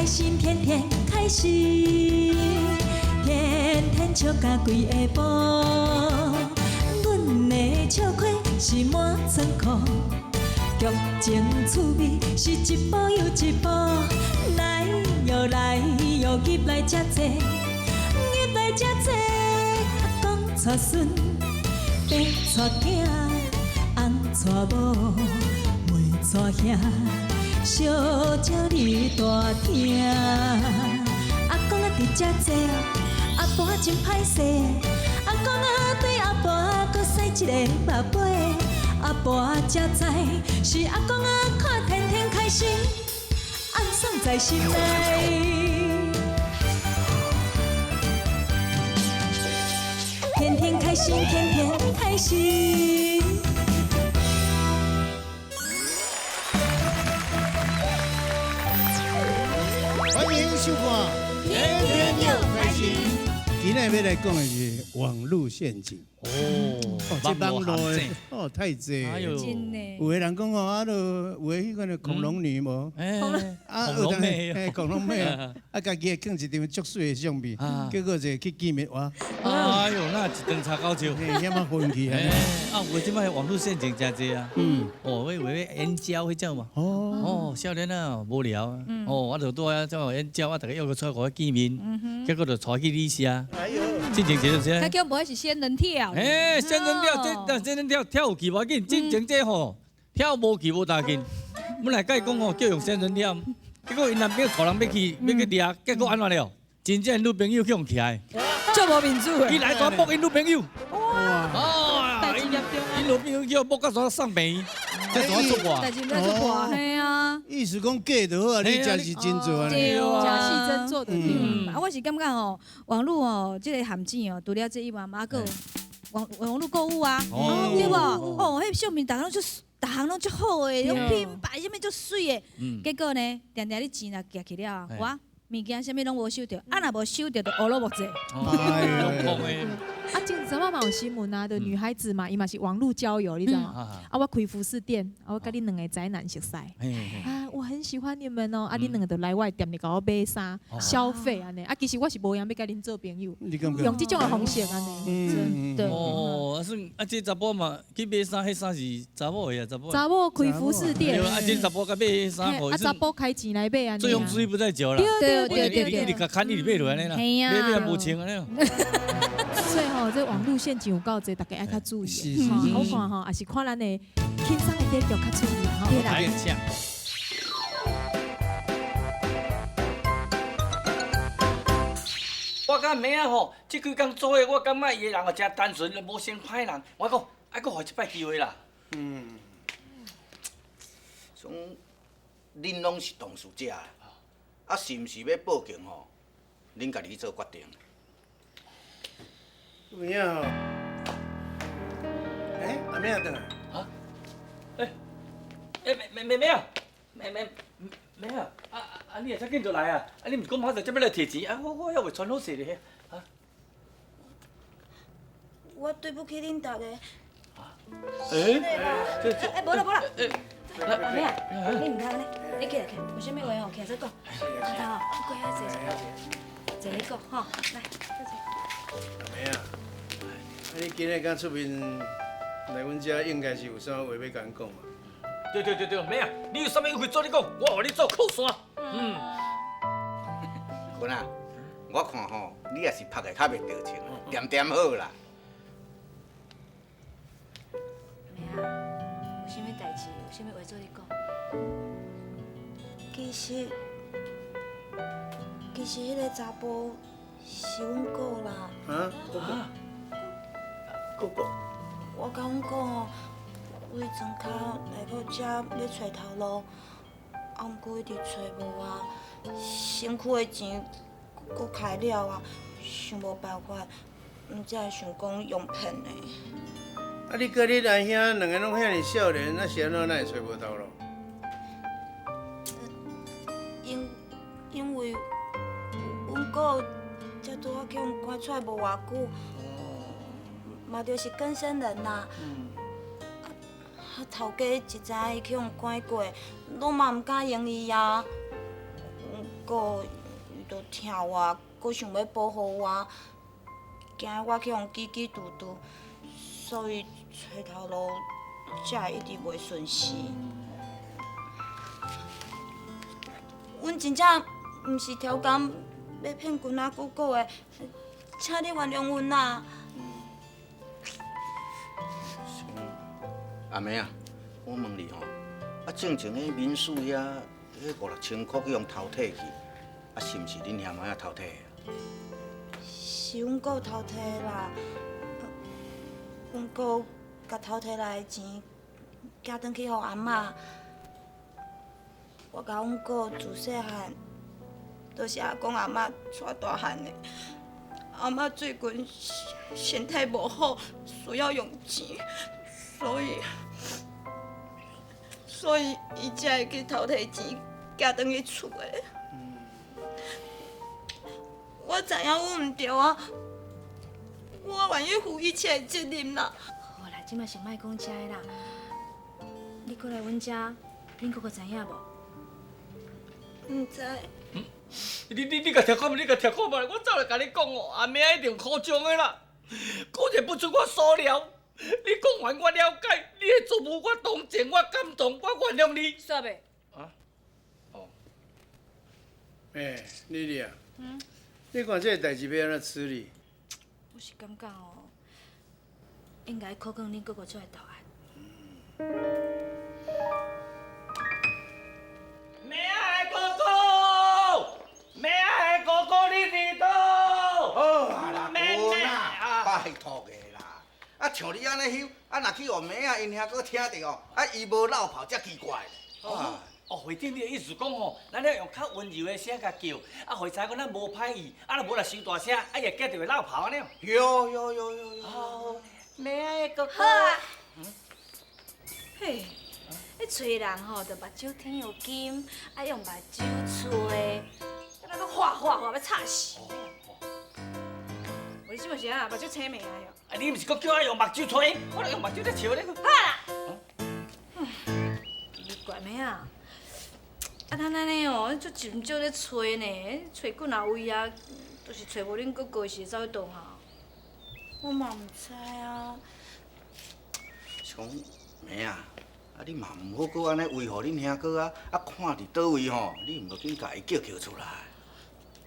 心，天天開心，天天笑甲規下晡。阮的笑虧是滿倉庫，劇情趣味是一步又一步。來喲來喲，入來遮濟，入來遮濟。阿公帶孫，爸帶囝，翁帶某，妹帶兄，相招你大廳。阿公啊佇遮坐，阿婆真歹勢。阿公啊對阿婆閣使一个目尾，阿婆才知是阿公啊看天天開心，暗爽在心內。天天開心，天天開心。歡迎收看《天天又開心》。今仔欲來講的是網路陷阱。哦，這網路的哦太濟。真的。有的人講哦，啊，就有的彼款恐龍女無？啊，恐龍妹，恐龍妹啊，家己會囥一張足媠的相片，結果就去見面哇！哎呦，那一頓查狗笑，遐麼昏去啊！啊，有這擺網路陷阱誠濟啊。哦，我有咧援交彼種嘛。哦，少年啊，無聊啊。哦，我就拄仔怎援交，啊，逐家約個出來共我見面，結果就帶去你社。哎呦，進前這就是。他叫無是仙人跳。哎，仙人跳，這仙人跳跳有去無要緊，進前這吼跳無去無大緊。本來佮伊講吼叫用仙人跳，結果𪜶男朋友帶人欲去欲去掠，結果按怎了？真正女朋友去予徛的，足無面子的。伊來帶摸𪜶女朋友。哇！代誌嚴重啊！𪜶女朋友叫摸到煞送病院，才怎出破？代誌毋知出破，嘿啊！意思講假就好啊，你真是真做啊？對，假戲真做的對。啊，我是感覺吼，網路哦，這个陷阱哦，除了這以外，嘛閣有網路購物啊，對無？哦，彼相片逐項攏足，逐項攏足好的，種品牌啥物足媠的，結果呢，定定你錢若寄去了，哇，物件啥物攏無收著，啊若無收著就烏魯木濟。哎呦，啊，前陣仔嘛有新聞啊，就女孩子嘛，伊嘛是網路交友，你知無？啊，我開服飾店，啊，我佮恁兩个宅男熟似，啊，我很喜歡你們哦，啊，恁兩个就來我的店裡共我買衫消費按呢，啊，其實我是無閒欲佮恁做朋友，用這種的方式按呢，對。哦，啊，算啊，這查埔嘛去買衫，彼衫是查某的啊，查某。查某開服飾店。啊，這查埔佮買彼衫，啊，查埔開錢來買按呢。醉翁之意不在酒啦。對對對對。一直共牽，一直買落來按呢啦，買買也無穿按呢。所以吼，這網路陷阱有夠濟，大家愛較注意。好看吼，也是看咱的輕鬆的短劇較注意吼。對啦。我感覺妹仔吼，這幾工做的，我感覺伊的人哦誠單純，無像歹人。我講愛閣予伊一擺機會啦。像恁攏是當事者，啊是毋是欲報警吼？恁家己去做決定。有影吼？欸，阿妹仔轉來。啊？欸，欸，妹妹妹仔，妹妹妹仔，啊啊你會遮緊就來啊？啊你毋是講馬上才欲來提錢？啊我猶未穿好勢咧，啊？我對不起恁逐个。欸？欸，無啦無啦。阿妹仔，你毋通按呢，你起來起來，有啥物話吼，起來再講。阿頭，過遐坐坐，坐咧講吼，來，坐坐。阿妹仔，啊你今日敢出面來阮遮，應該是有啥話欲共阮講嘛？對對對對，妹仔，你有啥物話做你講，我予你做靠山。嗯。君啊，我看吼，你也是拍的較袂著穿，恬恬好啦。妹仔，有啥物代誌，有啥物話做你講。其實彼个查埔是阮姑啦。啊？姑姑。我共阮姑吼，為庄跤來到遮欲揣頭路，啊，毋過一直揣無啊，身軀的錢閣開了啊，想無辦法，毋才會想講用騙的。啊！你佮你阿兄兩个攏遐爾少年，啊是按怎哪會揣無頭路？因為阮姑才拄仔去予趕出來無偌久，嘛就是更生人啦。啊，頭家一知影伊去予趕過，攏嘛毋敢用伊啊。姑伊就疼我，阁想欲保护我，惊我去予叽叽嘟嘟，所以揣头路才会一直袂顺时。阮真正毋是超工欲骗君仔姑姑的，请你原谅阮啦。阿妹啊，我问你吼，啊，进前彼民宿遐，彼五六千箍去予偷提去，啊，是毋是恁兄妹仔偷提的？是阮姑偷提啦，阮姑共偷提来的钱，寄转去予阿嬷。我佮阮姑自细汉，都是阿公阿嬷带大汉的。阿嬷最近身体无好，需要用钱，所以伊才会去偷提钱，寄转去厝的。我知影阮毋对啊，我愿意负一切的责任啦。好啦，这摆先莫讲这个啦。你过来阮遮，恁哥哥知影无？毋知。你共听看觅，你共听看觅，我早就共你讲哦，阿妹一定苦衷的啦，果然不出我所料。你讲完我了解，你的做母我同情，我感动，我原谅你。煞袂？啊？哦。欸，丽丽啊，你看这个代志欲按怎处理？我是感觉哦，应该考劝恁哥哥出来投案。妹仔的哥哥，妹仔的哥哥，你伫佗？好啊啦，滚啊，拜托的啦！啊，像你按呢翕，啊，若去予妹仔𪜶兄阁听著哦，啊，伊无落跑才奇怪。哦，会长，你的意思讲吼，咱要用较温柔的声共叫，啊，予伊知影讲咱无歹意，啊，若无若伤大声，啊，伊会惊著会落跑按呢。哟哟哟哟哟！哦，妹仔的哥哥。好啊。嘿，你揣人吼，就目睭天又金，啊用目睭揣，敢若阁画画画欲插死。我你这嘛是啊，目睭青暝啊哟。啊，你毋是阁叫我用目睭揣，我著用目睭咧笑咧。好啦。奇怪妹仔，啊咱按呢哦，足真少咧揣呢，揣几若位啊，就是揣无恁哥哥是会走去佗哈？我嘛毋知啊。是讲妹仔，啊你嘛毋好阁按呢维护恁兄哥啊，啊看伫佗位吼，你毋著紧共伊叫叫出来。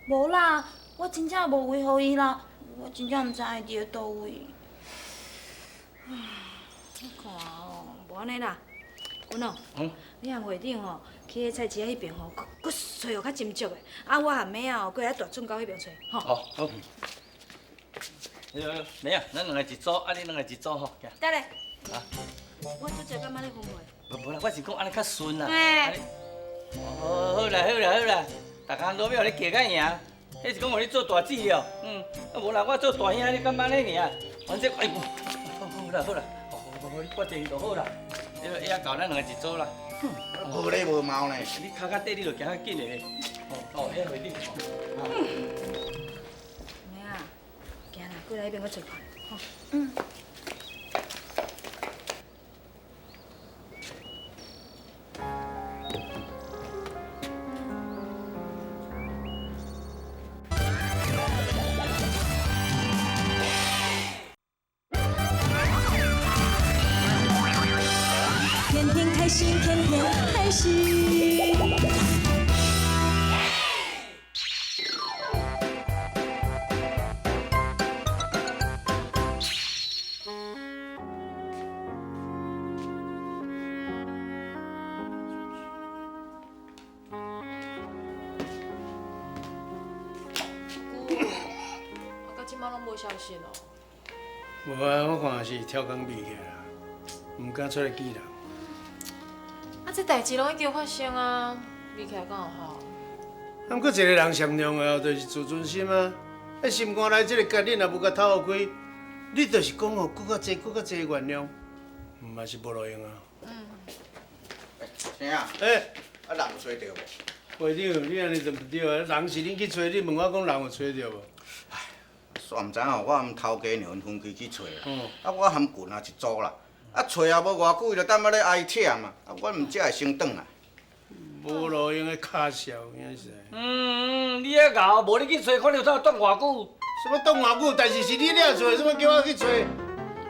无啦，我真正无维护伊啦，我真正毋知伊伫咧佗位。我看哦，无按呢啦，君哦，你和会长吼去彼菜市仔彼边吼，阁阁揣予较斟酌的。啊，我和妹仔哦，过来大圳沟彼边揣，吼。哦，好。妹仔，咱两个一组，啊，你两个一组吼。得咧。啊。我拄则感觉咧分配。无无啦，我是讲按呢较顺啦。欸。哦，好啦好啦好啦，逐项都欲予你加较赢，彼是讲予你做大姊哦。嗯，啊无啦，我做大兄，你感觉按呢尔？反正哎呦，好啦好啦，好好你决定就好啦。伊遐到咱两个一组啦。无礼无貌呢。你跤较短，你就行较紧的。哦哦，遐会长。妹仔，行啦，过来彼边阁揣看，吼。嗯。天天开心，天天开心。姑，啊，到这马拢无消息咯。无啊，我看是超工避起来啦，毋敢出来见人。啊，这代志拢已经发生啊，避起来敢有效？啊，毋过一个人上重要就是自尊心啊！啊，心肝内这个结，你若无共透开，你就是讲哦，阁较济、阁较济原谅，嘛是无路用啊。啥？欸，啊，人有揣著无？会长，你按呢就毋对啊！人是恁去揣，你问我讲人有揣著无？煞毋知吼，我含头家娘𪜶分开去揣啦。啊，我含群仔一组啦。啊，揣也无偌久，伊就踮遐咧哀忝啊。啊，我毋才会先转来。無路用的跤數，影是。嗯，你遐𠢕，無你去揣，看你有通擋偌久。什麼擋偌久？代誌是你掠揣，什麼叫我去揣？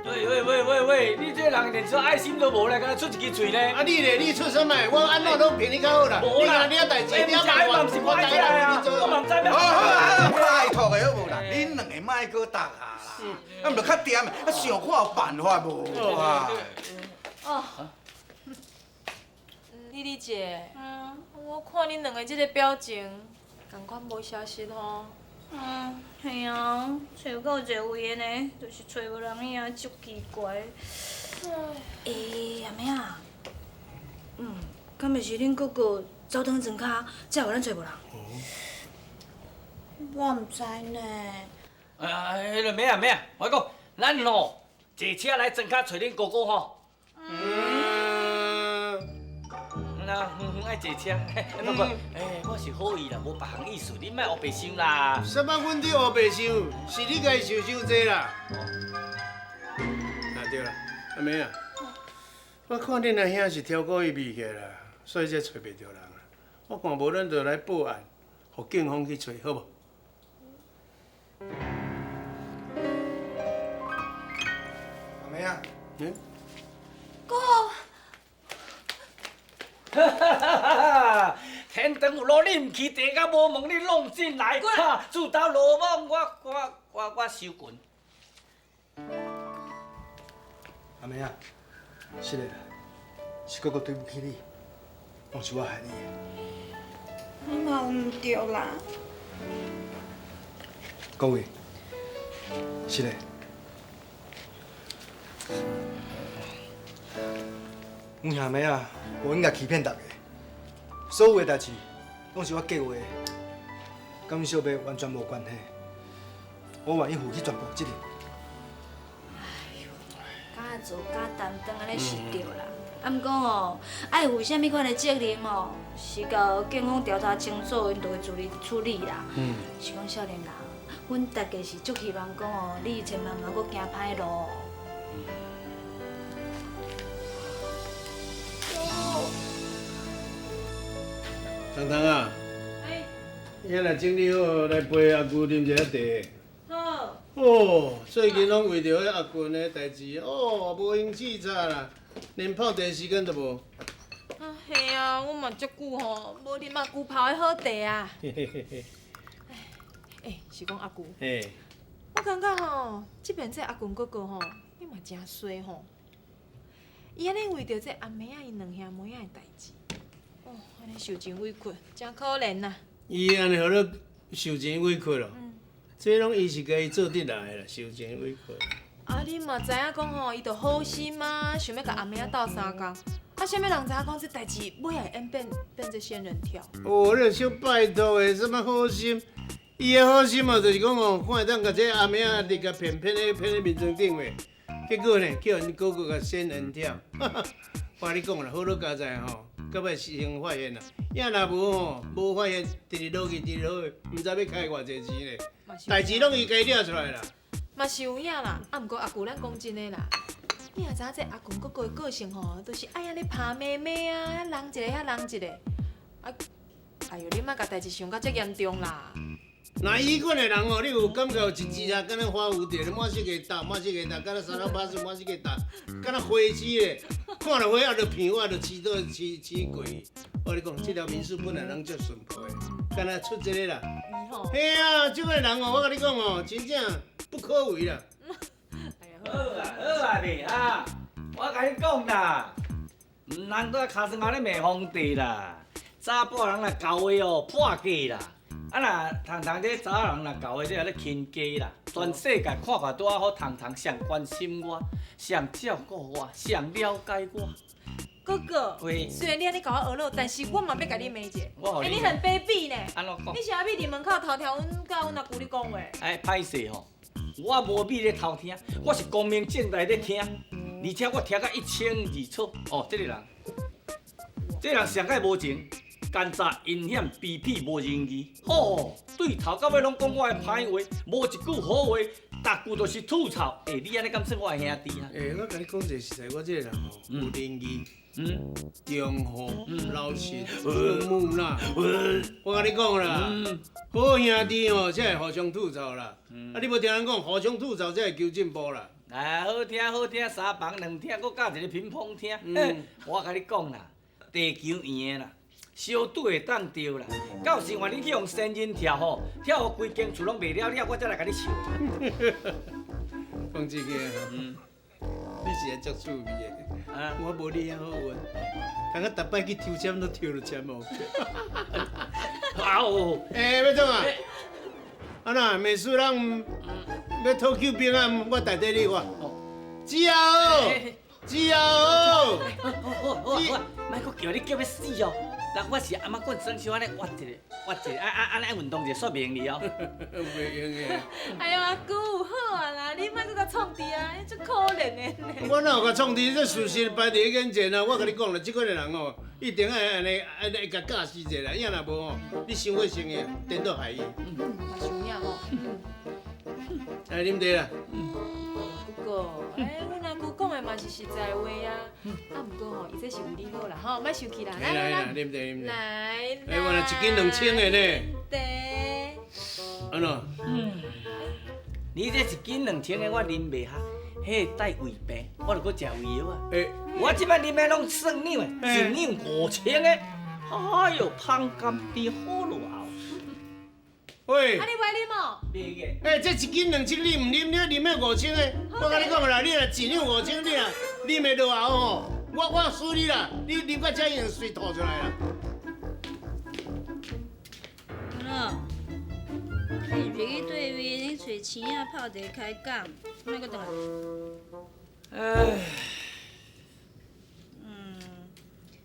喂喂喂喂喂，你這人連小愛心都無咧，敢若出一支喙咧？啊你咧，你出什麼？我按怎攏騙你較好啦。無啦，你你遐代誌，你毋是，嘛毋是我愛這啊，我嘛毋知欲。好好好，拜託的好無啦？恁兩个莫閣搭啊啦，啊毋著較恬，啊想看有辦法無啊？哦，麗麗姐，嗯，我看恁兩个這个表情，仝款無消息吼。嗯，系啊，揣有夠濟位的呢，就是揣無人影，足奇怪。欸，阿妹仔，敢袂是恁哥哥走轉庄跤，才予咱揣無人？我毋知呢。哎，彼个妹仔妹仔，我講，咱吼坐車來莊跤揣恁哥哥吼。啊，遠遠愛坐車，不過，欸，我是好意啦，無別項意思，你莫烏白想啦。什麼？阮佇烏白想，是你家己想傷濟啦。啊對啦，阿妹啊，我看恁阿兄是超過伊味個啦，所以才揣袂著人啊。我看無咱就來報案，予警方去揣，好無？阿妹啊，嗯。哥。哈哈哈！天長有路你毋去，地較無門你弄進來，哈！自投羅網，我我我我收拳。阿妹啊，是的啦，是哥哥對不起你，攏是我害你的。你嘛有毋對啦。各位，是的。阮兄妹啊，無應該欺騙大家，所有的代誌攏是我計劃的，佮阮小妹完全無關係。我願意負起全部責任。哎喲，敢做敢擔當按呢是對啦。啊，毋過吼，愛負啥物款的責任吼，是到警方調查清楚，𪜶就會處理處理啦。是講少年人，阮大家是足希望講哦，你千萬莫閣行歹路。彤彤啊，你若整理好，來陪阿舅啉一下茶。好。哦，最近攏為著彼阿群的代誌，哦，無閒試早啦，連泡茶時間都無。啊，係啊，我嘛足久吼，無啉阿舅泡的好茶啊。欸，是講阿舅。我感覺吼，這邊這阿群哥哥吼，伊嘛誠衰吼。伊按呢為著這阿妹仔𪜶兩兄妹仔的代誌。哦，按呢受盡委屈，誠可憐呐。伊按呢予你受盡委屈咯？這攏伊是家己做得來的啦，受盡委屈。啊，你嘛知影講吼，伊就好心啊，想欲共阿妹仔鬥相共。啊，啥物人知影講這代誌尾仔會演變變做仙人跳？哦，你小拜託的，啥物好心？伊的好心哦，就是講哦，看會當共這阿妹仔佇共騙騙咧騙咧眠床頂袂？結果呢，叫𪜶哥哥共仙人跳。我共你講啦，好佳哉吼，到尾先發現啦，也若無吼，無發現，直直落去，直直落去，毋知欲開偌濟錢咧。代誌攏伊家掠出來啦。嘛是有影啦，啊，毋過阿舅，咱講真的啦，你也知影這阿群哥哥的個性吼，就是愛按呢拍罵罵啊，遐人一个遐人一個。啊，哎喲，你莫共代誌想甲遮嚴重啦。若伊款的人哦，你有感覺有一支啊，敢若花蝴蝶，滿世界搭，滿世界搭，敢若三老八十滿世界搭，敢若花痴咧，看著花仔就鼻我就痴倒痴痴過去。我共你講，這條民宿本來攏足淳樸的，敢若出這個啦。嘿啊，這款人哦，我共你講哦，真正不可為啦。好啊好啊你啊，我共你講啦，毋通佇跤床仔咧罵皇帝啦，查埔人若厚的哦破格啦。啊若彤彤這查某人若厚的這咧輕雞啦，全世界看看拄仔好，彤彤上關心我，上照顧我，上了解我。哥哥，雖然你按呢共我學落，但是我嘛欲共你罵一下。欸，你很卑鄙呢！按怎講？你是欲佇門口偷聽阮佮阮阿舅咧講話？哎，歹勢吼，我無覕咧偷聽，我是光明正大咧聽，而且我聽甲一清二楚。哦，這個人，這個人上蓋無情。奸詐陰險、卑鄙無仁義，吼！對頭到尾攏講我的歹話，無一句好話，逐句都是吐槽。欸，你按呢敢算我的兄弟啊？欸，我共你講一个實在，我這個人吼有仁義，忠厚、老实、木讷。我共你讲啦，好兄弟哦，才会互相吐槽啦。啊，你无听人讲，互相吐槽才会求进步啦。来，好听好听，三房两厅，阁加一个屏风厅。我共你讲啦，地球圆的啦，烧拄会当著啦。到时换你去用仙人跳吼，跳予规间厝拢袂了了，我才来共你笑。讲这个，你是会足趣味的。我无你遐好运，通啊逐摆去抽签都抽著签无。哦，欸，欲创啊？啊那，美术人欲讨救兵啊，我代替你我。只要，只要，好，莫阁叫你叫欲死哦！人我是阿妈棍双手按呢挖一下，挖一下，啊啊按呢运动一下，煞袂用哩哦。袂用的。哎哟，阿舅好啊啦，你莫阁共创治啊，你足可怜的呢。我哪有共创治？这事实摆伫眼前啊！我共你讲啦，这款的人哦，一定爱按呢按呢共教示者啦，要若无吼，你伤过生的，颠倒害伊。嘛是有影吼。来啉茶啦。不过，哎，阮阿舅讲的嘛是实在话啊。啊，毋过吼，伊这是为你好啦，吼，莫生气啦。来来来，啉茶啉茶。来。哎，原来一斤两千的呢。茶。按怎？你这一斤两千的，我啉袂下，彼个带胃病，我著阁食胃药啊。欸，我这摆啉的拢算两的，一两5000的。哎哟，芳甘甜好落喉。喂，啊，你袂啉哦？袂个。欸，这一斤两千，你毋啉，你啉彼5000的。我共你讲啦，你若一两5000，你若啉会落喉吼，我输你啦，你啉到这已经随吐出来啦。喏，你毋是去对面去揣钱仔泡茶开讲，莫阁转来。唉。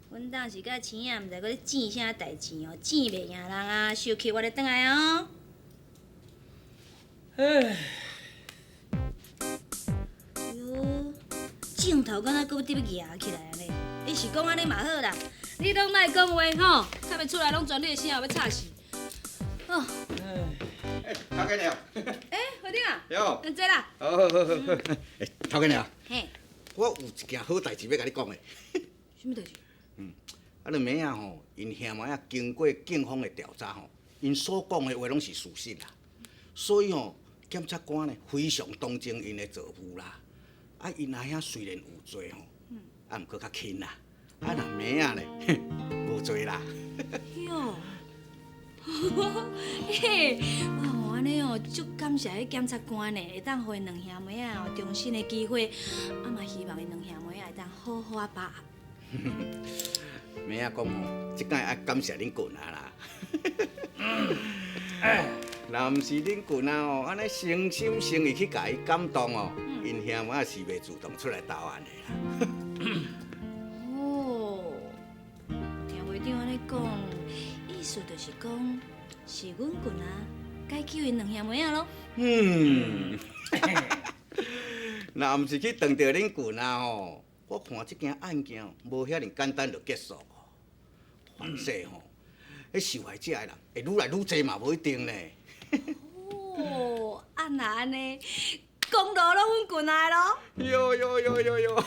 阮当时佮钱仔，毋知阁咧争啥代志哦，争袂赢人啊，受气我咧转来哦。唉。哟，镜头敢若阁欲举起来按呢？伊是讲按呢嘛好啦，你拢莫讲话吼，较袂出来拢全你的声，欲吵死。哦。欸，头家娘。欸，会长啊。哟。安怎啦？好好好好。欸，头家娘。嘿。我有一件好代志欲共你讲的。啥物代志？啊，恁妹仔吼，𪜶兄妹仔经过警方的调查吼，𪜶所讲的话拢是事实啦，所以吼，检察官呢非常同情𪜶的做夫啦。啊，𪜶阿兄虽然有罪吼，啊，毋过较轻啦。啊，若妹仔呢，无罪啦。哟，嘿，哦，按呢哦，足感谢彼检察官呢，会当予𪜶两兄妹仔哦重新的机会，啊嘛希望𪜶两兄妹仔会当好好仔把握。妹仔讲吼，这摆爱感谢恁舅仔啦。若毋是恁舅仔吼，按呢诚心诚意去共伊感动哦，𪜶兄妹是袂主动出来投案的啦。哦，听会长按呢讲，意思就是讲，是阮舅仔解救𪜶两兄妹仔咯。若毋是去撞著恁舅仔吼，我看这件案件无遐尔简单就结束。反正吼，彼受害者的人会愈来愈济嘛，无一定呢。哦，啊若按呢，功劳拢阮舅仔的咯。哟哟哟哟哟！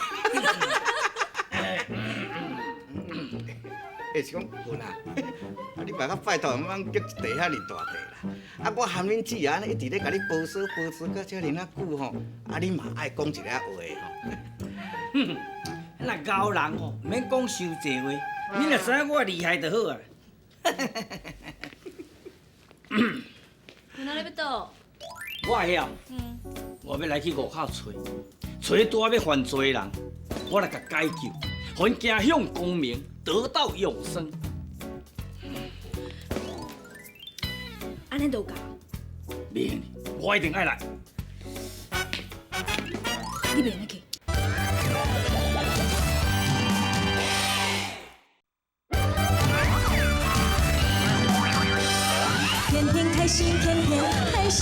欸，是讲舅仔，啊你别较拜托，毋通叫一茶遐尔大茶啦。啊，我含恁姊按呢一直咧共你保守保持到遮尔仔久吼，啊你嘛爱讲一下话吼。若咬人吼，毋免讲伤济话，你若知影我厉害就好啊。舅仔你欲佗？我会晓。我欲来去外口揣，揣拄仔欲犯罪的人，我来共解救，予𪜶走向光明，得到永生。按呢就够。袂用，我一定爱来。你袂用去。天天开心，天天开心。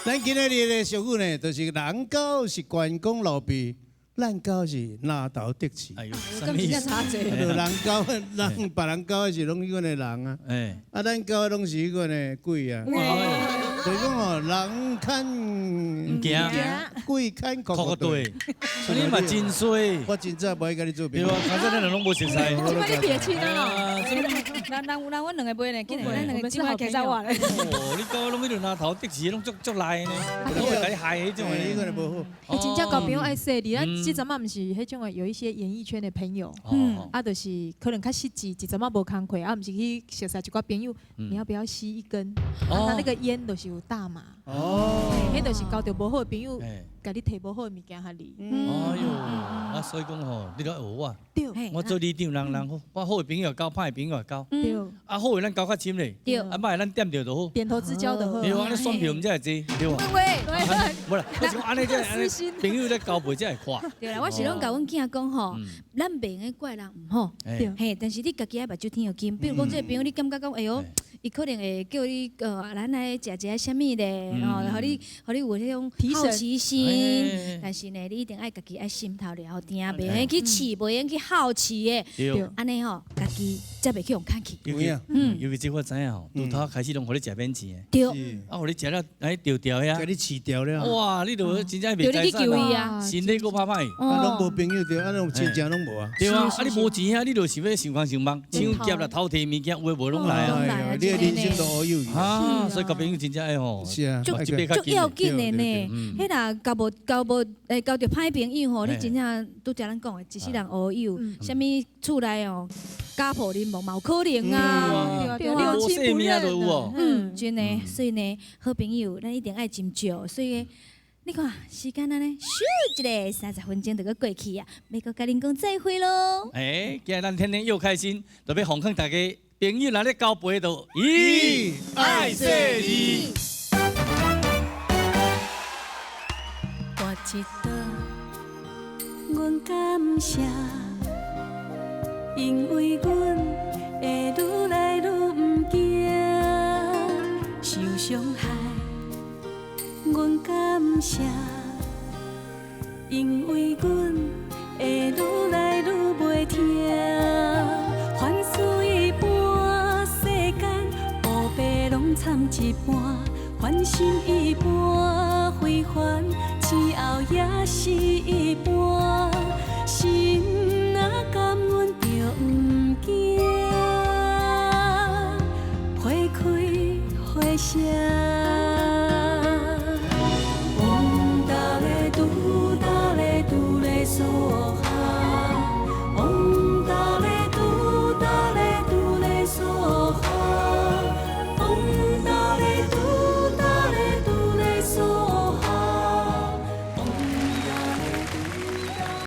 咱今仔日的俗语呢，就是人狗是关公落鼻，咱狗是拿头得刺。哎呦，什么意思？人狗，人别人狗是拢彼款的人啊，啊，咱狗拢是彼款的鬼啊。就是講哦，人牽毋驚，鬼牽哭哭對，你嘛真衰。我真早無愛佮你做朋友。對啊，反正咱兩攏無熟似。這擺你撇清啊！人人有人，阮兩個袂呢，竟然咱兩個這擺騎走我咧。哦，你講攏彼度拿頭得時攏足足賴呢，攏會共你害彼種的。你可能無好。真正交朋友愛細膩，咱這陣仔毋是彼種的，有一些演藝圈的朋友，啊，就是可能較失志，一陣仔無工課，啊，毋是去熟識一寡朋友，你要不要吸一根？啊，那個煙就是有大麻。哦。彼就是交著無好的朋友，共你提無好的物件予你。哎喲，啊，所以講吼，你著愛學我。對。我做里長，人人好，我好的朋友交，歹的朋友也交。對。啊，好的咱交較深咧。對。啊，歹的咱點著就好。點頭之交就好。對啊，你選票毋才會濟，對吧？對。無啦，我是講按呢，這按呢朋友咧交陪才會看。對啦，我是攏共阮囝講吼，咱袂用怪人毋好，嘿，但是你家己愛目睭天有金。比如講，這個朋友你感覺講，哎喲，伊可能會叫你咱來食一下啥物咧，吼，予你有彼種好奇心。但是呢，你一定愛家己愛心頭了定，袂用去試，袂用去好奇的。按呢吼，家己才袂去予牽去。尤其，尤其這我知影吼，拄頭開始攏予你食免錢的。對。啊，予你食了，哎，著著遐。共你飼著了。哇，你就真正袂知求伊啊，身體閣歹歹。啊，攏無朋友對，啊，攏親情攏無啊。對啊，啊你無錢啊，你就想欲想空想夢，搶劫啦、偷提物件，有的無攏來啊。你的人生都烏有去。啊，所以交朋友真正愛吼。是啊。足足要緊的呢，彼若交無交無會交著歹朋友吼，你真正拄才咱講的，一世人烏有，啥物厝內哦，家破人亡嘛有可能啊，對啊，無性命都有哦。嗯，真的，所以呢，好朋友咱一定愛斟酌，所以你看時間按呢，咻一下30分鐘就閣過去啊，欲閣共恁講再會囉。欸，今日咱天天又開心，就欲奉勸大家，朋友若咧交陪就，咦，愛細膩。跋一倒，阮感謝，因為阮會愈來愈毋驚受傷害。阮感謝，因為阮會愈來愈袂疼。凡事一般，世間烏白攏摻一半，凡心一般非凡，錢後也是一般。